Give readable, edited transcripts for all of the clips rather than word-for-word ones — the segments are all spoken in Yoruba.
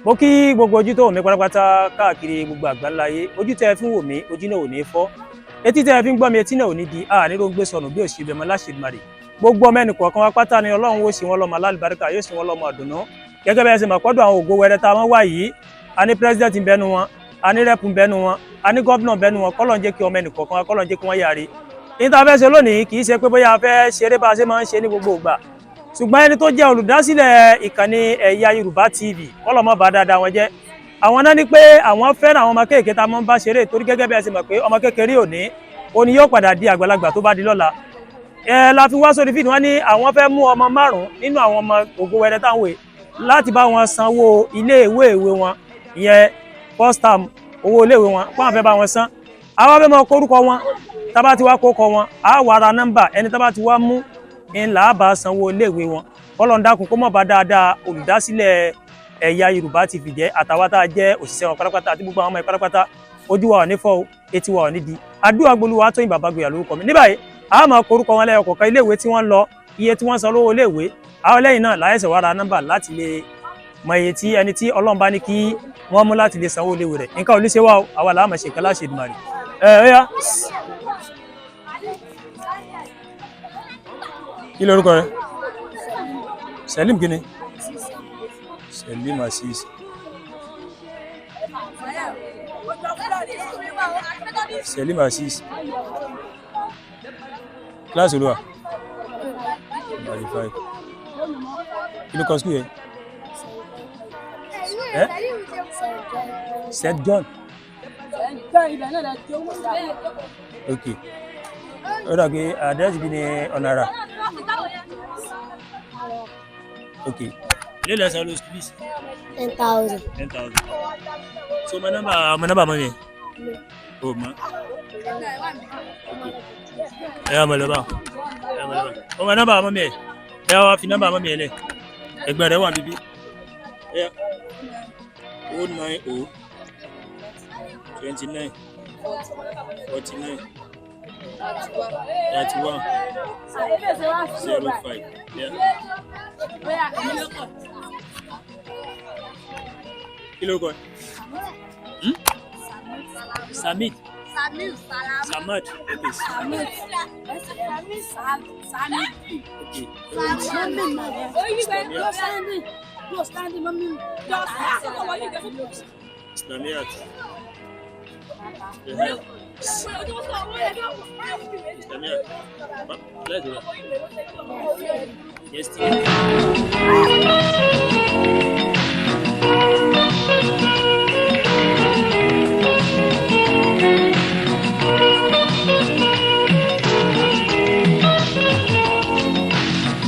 Mo kí gbogbo ojú tó wò mí pátápátá káàkiri gbogbo àgbáńláyé. Ojú tẹ́ ẹ fi ń wò mí, ojú náà ò ní fọ́. Etí tẹ́ ẹ fi ń gbọ́ mi, etí náà ò ní di. A nílò ń gbé sọnù bí òṣì bẹ̀mọ láṣìmarè. Gbogbo ọmọ ẹnì kọ̀ọ̀kan wa pátá ni Ọlọ́run ó ṣe wọ́n lọ́mọ alálùbáríkà, yóò ṣe wọ́n lọ́mọ àdùnnú. Gẹ́gẹ́ bẹ́ẹ̀ ṣe mọ̀ pọ́dọ̀ àwọn ògo wẹrẹ tá a máa wà yìí, a ní president ń bẹnu wọn, a ní rep ń bẹnu wọn, a ní governor ń bẹnu wọn, kọ́lọ́n jẹ́ kí ọmọ ẹnì kọ̀ọ̀kan wa kọ́lọ́n jẹ́ kí wọ́n yáre. Ní tá a fẹ́ ṣe lónìí kì í ṣe pé bóyá a fẹ́ ṣeré bá a ṣe máa ń ṣe ní gbogbo ìgbà, ṣùgbọ́n ẹni tó jẹ́ olùdásílẹ̀ ìkànnì Ẹ̀yà Yorùbá TV, kọ́lọ́ mọ́ bá dáadáa wọn jẹ́. Àwọn náà ní pé àwọn fẹ́ràn àwọn ọmọ kéèké tá a máa ń bá ṣeré, torí gẹ́gẹ́ bí ẹ ṣe mọ̀ pé ọmọ kékeré òní òní yóò padà di àgbàlagbà tó bá di lọ́la. Ẹ la fi wá sórí fídíò wọn ní àwọn fẹ́ mú ọmọ márùn-ún nínú àwọn ọmọ ògo wẹrẹ táwọn wè láti bá wọn sanwó iléèwé ìwé wọn, ìyẹn first term owó iléèwé wọn, pọ́n fẹ́ bá wọn san. Àwọn fẹ́ mọ kórúkọ wọn. Tábà ti wá kókọ wọn, á wà ra nọ́mbà ẹni tábà ti wá mú ńlá bá sanwó iléèwé wọn. Kọ́lọ́n dákun kó mọ̀ bá dáadáa olùdásílẹ̀ Ẹ̀yà Yorùbá TV jẹ́, àtàwọn tá a jẹ́ òṣìṣẹ́ wọn pátápátá àti gbogbo àwọn ọmọ ẹ̀ pátápátá. Ojú wa ò ní fọ́ o, etí wa ò ní di. Àdúrà gbolúwa Tóyìn Bàbá Gboyà lórúkọ mi. Ní báyìí, a máa korúkọ wọn lẹ́yọ kọ̀ọ̀kan, iléèwé tí wọ́n lọ, iye tí wọ́n san lówó iléèwé. Àwọn lẹ́yìn náà láyẹ̀sẹ̀ wá ra nọ́mbà láti lè mọ iye tí ẹni tí Ọlọ́run bá ní kí wọ́n mú láti lè sanwó iléèwé rẹ̀. Nǹkan ò ní ṣe wá o, àwa làá máa ṣe nǹkan láṣẹ Èdùmàrè. Ẹ ẹ yá. Kí lorúkọ rẹ? Selim kí ni? Selim Azeez. Selim Azeez. Kíláàsì olúwa? 95. Kí ló kọ school yẹn? Ẹ? St. John. Ok. Ó dà pé àdírẹ́sì bí ní ọ̀nà àrà. Ok. Ilé ìlẹsẹ̀ ló school fees? 10,000. 10,000. So mo nọ́mbà mọ́ mi? O mọ̀. Ẹ wá mọ̀ lọ́ba. Ẹ wá mọ̀ lọ́ba. O mọ nọ́mbà mọ́ mi ẹ̀. Ẹ wá fi nọ́mbà mọ́ mi ẹ̀ lẹ̀. Ẹgbẹ́ rẹ̀ wà níbí. Ẹ 090 29 49 31 05. Yeah. Kí ló kọ? Samit. Samad. Okay. Samad. Okay. Islamiyat. Islamiyat. Yes.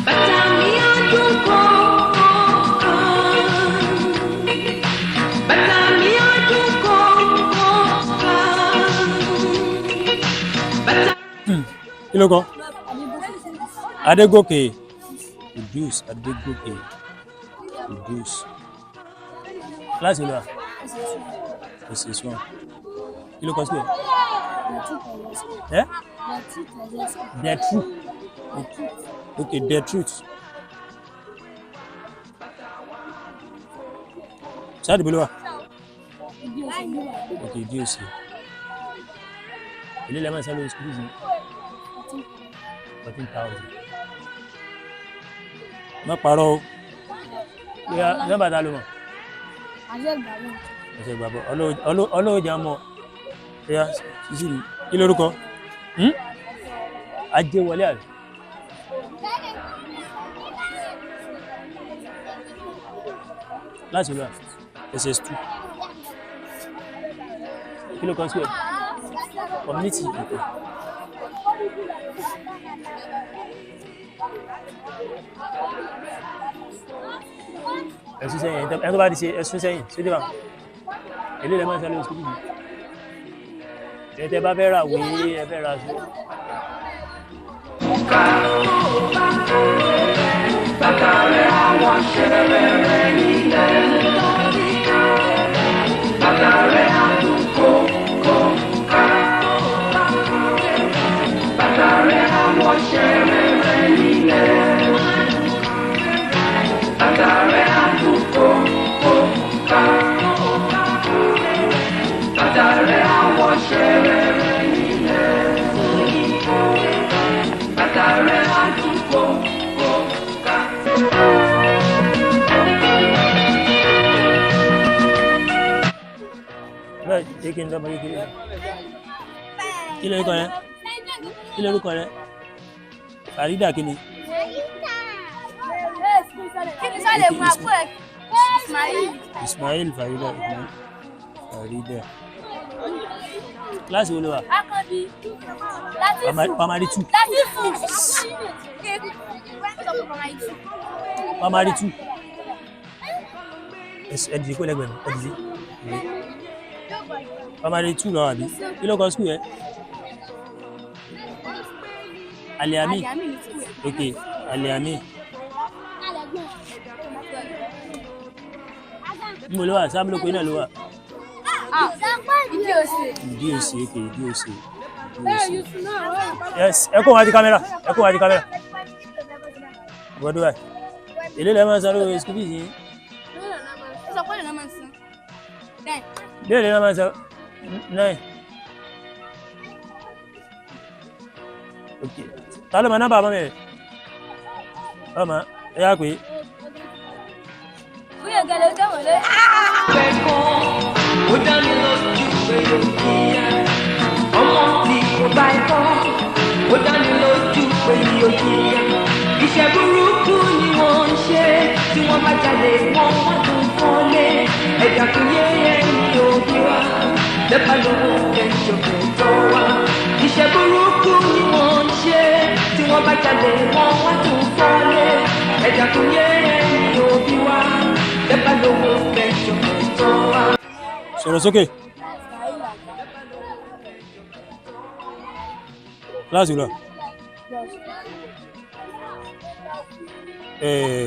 Bàtà mi á dún kọ̀ọ̀kan. Bàtà mi á dún kọ̀ọ̀kan. Bàtà. Kí ló kọ? Adégòkè. Kudus Adégòkè. Kudus. Kíláàsì olúwa? SS1. Kí ló kọ síbẹ̀? Ẹ́? The truth. Okay, the truth. Ṣáàdì bó ló wà? Okay, DOC. Ilé lẹ́mọ̀ ìsẹ́lẹ̀ school fees ní 14,000. Má parọ́ o. Bóyá nọ́mbà ta ló mọ̀? Ọ̀sẹ̀ ìgbàgbọ́. Ọlọ́wọ́ jẹ́ àmọ́. Bóyá sísì ní. Kí lorúkọ? Ajéwọlé àbí? Láti olúwa SS2. Kí ló kọ sí ẹ? Community. Okay. Ẹ̀sùn sẹ́yìn, ẹni tó bá ti ṣe ẹ̀sùn sẹ́yìn, ṣé dé bá? Èlé lẹ́ máa ń sáré oṣù bíbí. Ẹ tẹ́ bá fẹ́ ra wé, ẹ fẹ́ ra aṣọ. Bàtà rẹ̀ á wọ ṣẹ̀rẹ̀rẹ̀ nílẹ̀. Bàtà rẹ̀ á dún kókóká. Bàtà rẹ̀ á wọ ṣẹ̀rẹ̀rẹ̀ nílẹ̀. Bàtà rẹ̀ á dún kókóká. Ṣé kí n dọ́mọ kékeré? Kí lorúkọ rẹ? Kí lorúkọ rẹ? Farida kí ni? Ismail Farida Ismail Farida. Kíláàsì wo ló wà? Primary two. Primary two. Ẹ dìde kó lẹ́gbẹ̀ẹ́ mi, ẹ dìde. Dìde. Primary two lọ àbí? Kí ló kọ school ẹ? Aliami. Ok, Aliami. Níbo ló wà? Sáàmù lóko iná ló wà. Ìdí òsì, ok, ìdí òsì. Ìdí òsì. Yes, ẹ kó wájú kámẹ́rà, ẹ kó wájú kámẹ́rà. Gbọ́dọ̀ báyìí. Èló lẹ máa ń san lórí school fees yín? Léèlé lẹ máa ń san nine. Ok. Ta ló mọ nọ́mbà ọmọ mi rẹ̀? Ọmọ ẹ yá pé. Ó dá mi lójú pé yóò jìyà. Ọmọ tí kò bá ẹ̀kọ́, ó dá mi lójú pé yóò jìyà. Iṣẹ́ burúkú ni wọ́n ń ṣe, tí wọ́n bá jalè wọ́n wá tún fọ́lé. Ẹ̀dá kò yé ẹni òbí wa, lẹ́bàá lówó kẹjọ kẹjọ wa. Iṣẹ́ burúkú ni wọ́n ń ṣe, tí wọ́n bá jalè wọ́n wá tún fọ́lé. Ẹ̀dá kò yé ẹni òbí wa, lẹ́bàá lówó kẹjọ kẹjọ wa. Sọ̀rọ̀ sókè. Kíláàsì wo lọ?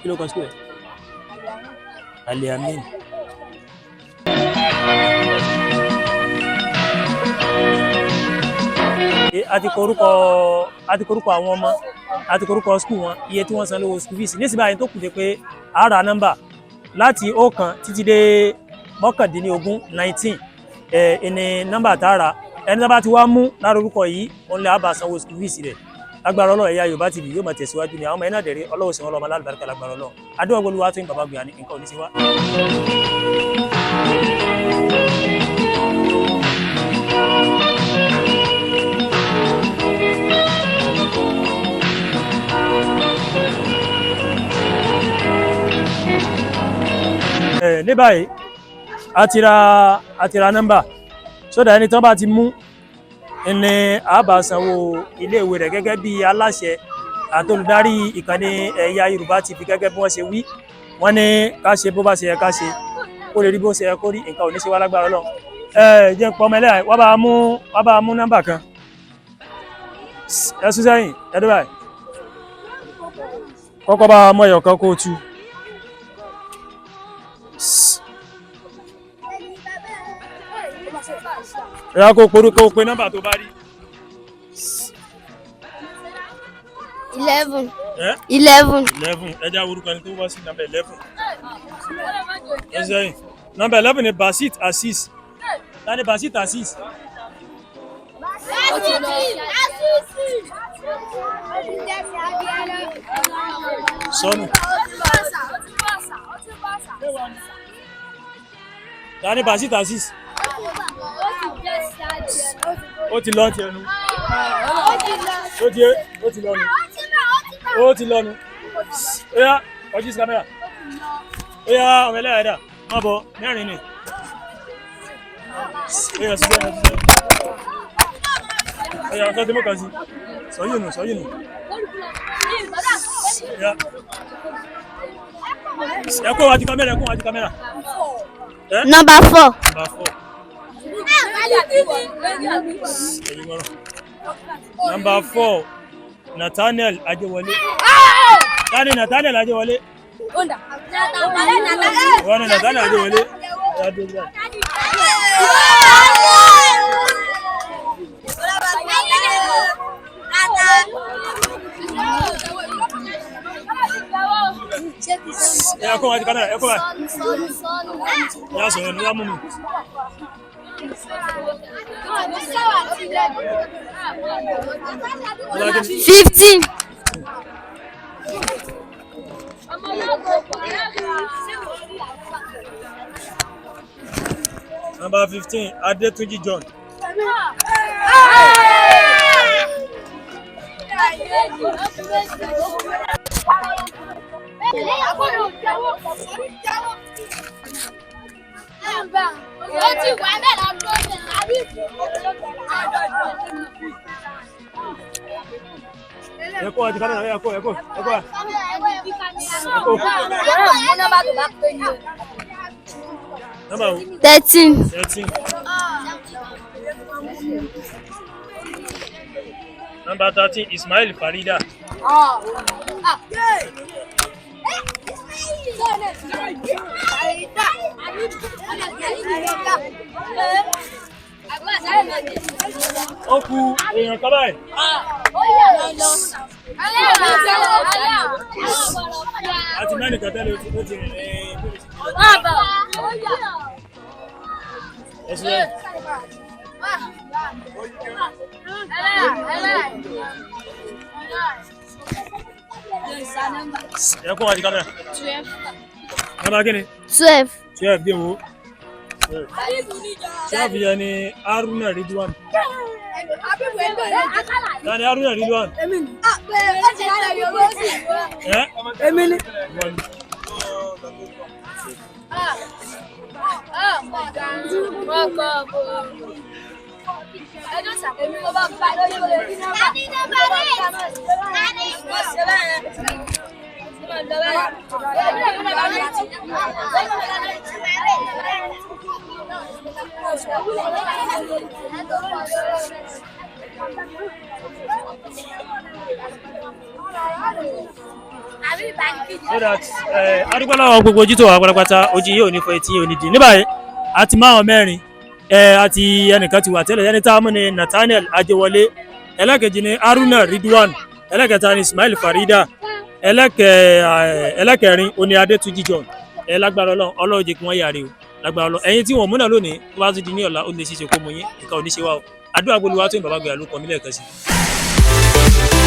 Kí ló kọ school ẹ? Aliamin. A ti korúkọ a ti korúkọ àwọn ọmọ, a ti korúkọ school wọn, iye tí wọ́n san lówó school fees. Nísìnyí báyìí tó kù ni pé a ra nọ́mbà láti ọ̀kan títí dé 19, 19 ẹni nọ́mbà tá a rà. Ẹni tó bá ti wá mú lára orúkọ yìí, òun lè bá sanwó school fees rẹ̀. Lágbára Ọlọ́run, Ẹ̀yà Yorùbá TV yóò máa tẹ̀síwájú ni àwọn ọmọ ẹ̀ náà dẹ̀rẹ́ Ọlọ́run sì wọn lọ́mọ alálùbáríkà lágbára Ọlọ́run. Adéwọ̀gbọ́lúwa tó ń bàbá gbìyànjú nǹkan ò ní sí wá. Ní báyìí a ti ra nọ́mbà sódà ẹni tí wọ́n bá ti mú ní a bá sanwó iléèwé rẹ̀ gẹ́gẹ́ bí aláṣẹ àti olùdarí ìkànnì Ẹ̀yà Yorùbá TV. Gẹ́gẹ́ bí wọ́n ṣe wí, wọ́n ní ká ṣe bó bá ṣe yẹ ká ṣe kó lè rí bó ṣe yẹ kó rí. Nǹkan ò ní ṣe wá lágbára Ọlọ́run. Ẹ jẹ́ pọ́ ọmọ ẹlẹ́yà wá bá mú nọ́mbà kan. Ẹ sún sẹ́yìn, ẹ dé báyìí, kọ́kọ́ bá mú ẹyọ kan kó o tú. Ẹ kó porúkọ o, pé nọ́mbà tó bá rí. 11. Ẹ 11. 11. Ẹ já orúkọ ẹni tó wá sí nọ́mbà 11. Ẹ sẹ́yìn, nọ́mbà 11 ni Basit Azeez. Ta ni Basit Azeez? Sọnù. Ta ni Basit Azeez? Ó ti lọ tiẹ̀ nu, ó ti lọ nu, ó ti lọ nu. Ó yá, ọjí sí kámẹ́rà. Ó yá, ọmọ ẹlẹ́yà ẹ̀dá má bọ̀, mẹ́rin ni. Ó yá, síbẹ̀ ẹ̀ síbẹ̀. Ó yá, ọ̀sán tí mo kàn sí sọ́yìn nù, sọ́yìn nù. Ó yá, ẹ kó wájú kámẹ́rà, ẹ kó wájú kámẹ́rà. Ẹ Number 4. Number 4. Ẹ̀yin wọ́rọ̀. Number 4, Nathaniel Ajewole. Tani Nathaniel Ajewole? Wọ́n ní Nathaniel Ajewole. Ẹ yá, dúró báyìí. Ẹ yá, kó wájú kámẹ́rà, ẹ kó wájú. Ẹ yá, sọ̀rọ̀ ní wàá mú mi. 15. Number 15, Adetunji John. Ẹ kó àti kámẹ́rà, ẹ kó, ẹ kó, ẹ kó. Number wo? 13. 13. Number 13, Ismail Farida. Ó kù èèyàn kan báyìí. Àti mẹ́rin kan tẹ́lẹ̀, ó ti rìn ní ẹ̀sìn rẹ̀. Ẹ kó àti kámẹ́rà. Number kí ni? 12. 12 bí wo? 12 yẹn ni Haruna Ridwan. Tani Haruna Ridwan? Ẹ́ Èmi ni. Wọ́n ni. So that adúgbò lọ́wọ́ gbogbo ojú tó wà pátápátá, ojú yóò ní fọ, etí yóò ní di. Ní báyìí, a ti máa mẹ́rin ẹ àti ẹnìkan ti wà tẹ́lẹ̀. Ẹni tá a mú ni Nathaniel Ajewọlé, ẹlẹ́kejì ni Haruna Ridwan, ẹlẹ́kẹta ni Ismail Farida, ẹlẹ́kẹrin oní Adétúnjì John. Ẹ lágbára Ọlọ́run, Ọlọ́run jẹ́ kí wọ́n yàrá o. Lágbára Ọlọ́run, ẹ̀yin tí wọ́n múnà lónìí, tó bá tún di ní ọ̀la, ó lè ṣeéṣe kó mú yín. Ìka ò ní ṣe wá o. Àdúrà gbólúwa tó ń bàbá gbéra ló kọ́ mílẹ̀ kan sí i.